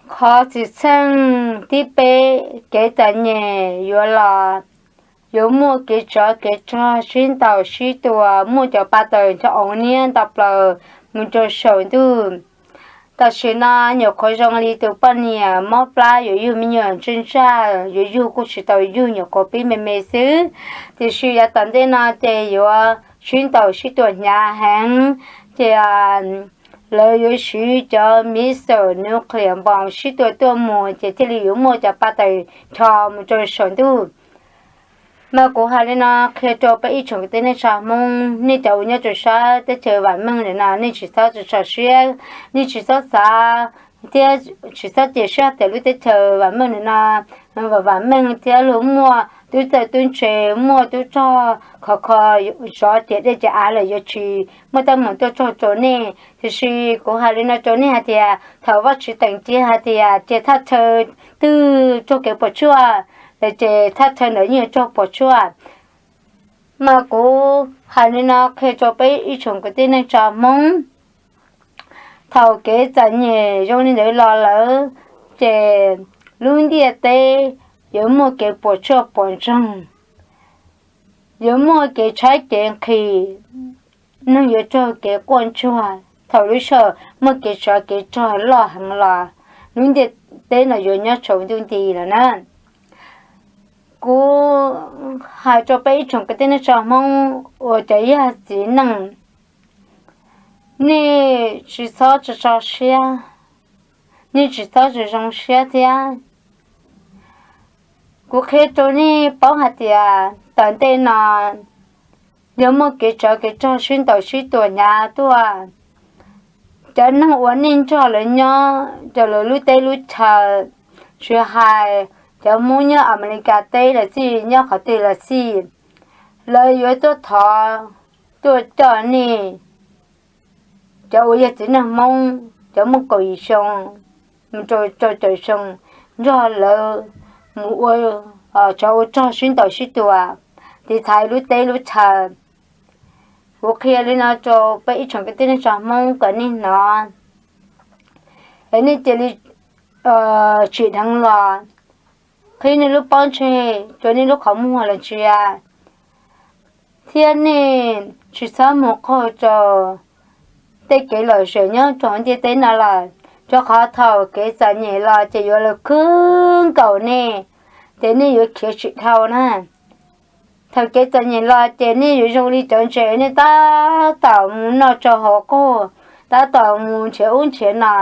Qhov txhim txheej thib peb, kev txom nyem yuav los, yuav muaj kev tsov kev rog sib ntaus sib tua, muaj cov pa taws ncho oov niab nto plaws mus rau saum ntuj. Tam sim no nyuam qhuav zoo li tus poj niam mob plab yuav yug me nyuam ntsaj ntsaj, yuav yug kuj tsis tau yug, nyuam qhuav pib me me xwb. Tiam sis yav tom ntej no ces yuav sib ntaus sib tua hnyav heev, ces lawv yuav siv cov missile nuclear npos sib tua tuaj mus ces thiaj li yuav muaj cov pa taws ncho mus rau saum ntuj. Mas kuv hais li no qhia rau peb ib tsoom kwv tij neej tsa Hmoob, nej cov uas nyob rau sab teb chaws vam meej ntawm no, nej tsis txhob tso siab, nej tsis txhob xav thiab tsis txhob cia siab tias lub teb chaws vam meej ntawm no vam meej thiab luag muaj tub txawj tub ntse, muaj tub rog khov kho, zov ciam dej ciam av lawm yuav tsis muaj teeb meem tuaj txog rau nej. Tiam sis kuv hais li no rau nej hais tias thaum Vajtswv teem cia hais tias cia thaj chaw twg raug kev puas tsuaj, ces thaj chaw ntawd yeej yuav raug puas tsuaj. Mas kuv hais li no qhia rau peb ib tsoom kwv tij neej tsa Hmoob, thaum kev txom nyem zoo li ntawd los lawm, ces lub ntiaj teb yuav muaj kev puas tsuaj puas ntsoog, yuav muaj kev tshaib kev nqhis, neeg yuav raug kev quaj ntsuag. Thaum lub sij hawm muaj kev tsov kev rog loj heev los, lub ntiaj teb no yuav nyob tsaus ntuj nti lawm na. Kuv hais rau peb ib tsoom kwv tij neej tsa Hmoob uas cov yog txiv neej, nej tsis txhob tso siab, nej tsis txhob zoo siab thiab. Kuv qhia rau nej paub hais tias tom ntej no yuav muaj kev tsov kev rog sib ntaus sib tua hnyav tuaj. Cov neeg uas nej nrog lawv nyob rau lawv lub teb lub chaw, tsis hais cov Hmoob nyob Amelikas teb los xij, nyob qhov twg los xij, lawv yuav tuaj thov, tuaj coj nej cov uas yog txiv neej Hmoob, cov muaj kaum yim xyoo mus rau caum xyoo, nrog lawv mus ua tsov ua rog sib ntaus sib tua, tiv thaiv lub teb lub chaw. Kuv qhia li no rau peb ib tsoom kwv tij neej tsa Hmoob kom nej hnov, es nej cia li tsim dheev los qhib nej lub pob ntseg rau nej lub qhov muag los ntsia, thiab nej tsis txhob mus qaug rau tej kev lom zem nyob rau hauv ntiaj teb no lawm, rau qhov thaum kev txom nyem los ces yuav los khwb nkaus nej, ces nej yuav khiav tsis dhau na. Thaum kev txom nyem los ces nej yuav zoo li cov ntses, nej tab tom mus noj tsau hauv qaug, tab tom mus nrhiav ub nrhiav no,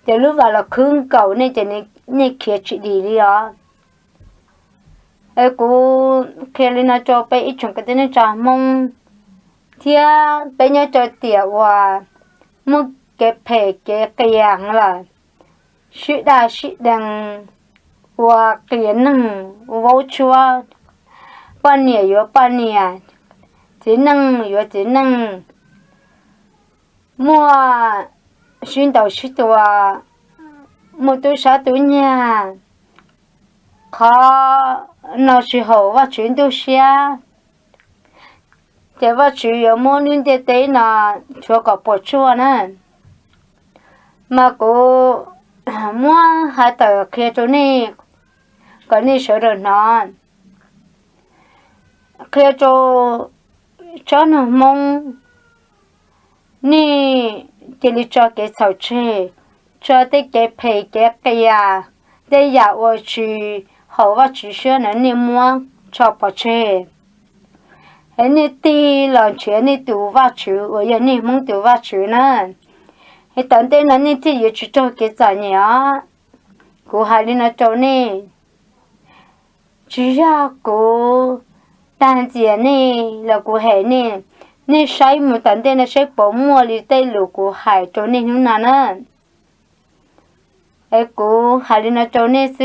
ces lub vas los khwb nkaus nej ces nej khiav tsis dim li os. Es kuv qhia li no rau peb ib tsoom kwv tij neej tsa Hmoob, thiab peb nyob rau tiam uas muaj kev phem kev qias lawm, sib daj sib deev, ua qias neeg, ua vaub tshuab, poj niam yuav poj niam, txiv neej yuav txiv neej, muaj sib ntaus sib tua, muaj tub sab tub nyag, qhov no tsis haum Vajtswv ntuj siab, ces Vajtswv yuav muab lub ntiaj teb no tshuav kom puas tsuaj na. Mas kuv muab hais tawm qhia rau nej kom nej sawv daws hnov, qhia rau tsob neeg Hmoob, nej cia li tso kev txhaum tseg, tso tej kev phem kev qias, tej yam uas tsis haum Vajtswv siab na nej muab tso pov tseg, es nej tig los nrhiav nej tus Vajtswv uas yog nej Hmoob tus Vajtswv na, es tom ntej no nej thiaj yuav tsis raug kev txom nyem os. Kuv hais li no rau nej, tsis yog kuv dag ntxias nej los kuv hem nej, nej saib mus tom ntej no saib puas muaj li tej lus kuv hais rau nej hnub no na. Es kuv hais li no rau nej xwb.